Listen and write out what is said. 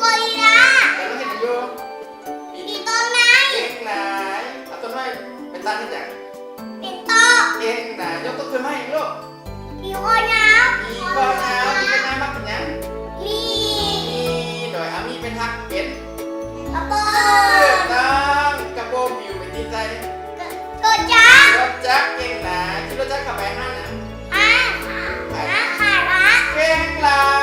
ໂຕລີລາ ແລ້ວເຮັດຫຍັງຢູ່? ປີນຕົ້ນໄມ້. ເກັ່ງຫຼາຍ. ເອົາຕົ້ນໄມ້ໄປຕັດເຮັດຫຍັງ? ເປັນໂຕະ. ເກັ່ງຫຼາຍ. ຍົກໂຕະຂຶ້ນມາອີກລູກ. ໝີຄໍຍາວ. ໝີຄໍຍາວ. ໝີຄໍຍາວມັກເປັນຫຍັງ? ໝີ. ໝີ. ໂດຍ ເອົາໝີໄປຖັກເປັນ ກະໂປງ. ຖືກຕ້ອງ. ກະໂປງປິວໄປຕິດໃສ່ ກະ ລົດຈັກ. ລົດຈັກ. ເກັ່ງຫຼາຍ. ຂີ່ລົດຈັກເຂົ້າໄປຮ້ານຫຍັງ? ຮ້ານ ຮ້ານຂາຍພະ. ເກັ່ງຫຼາ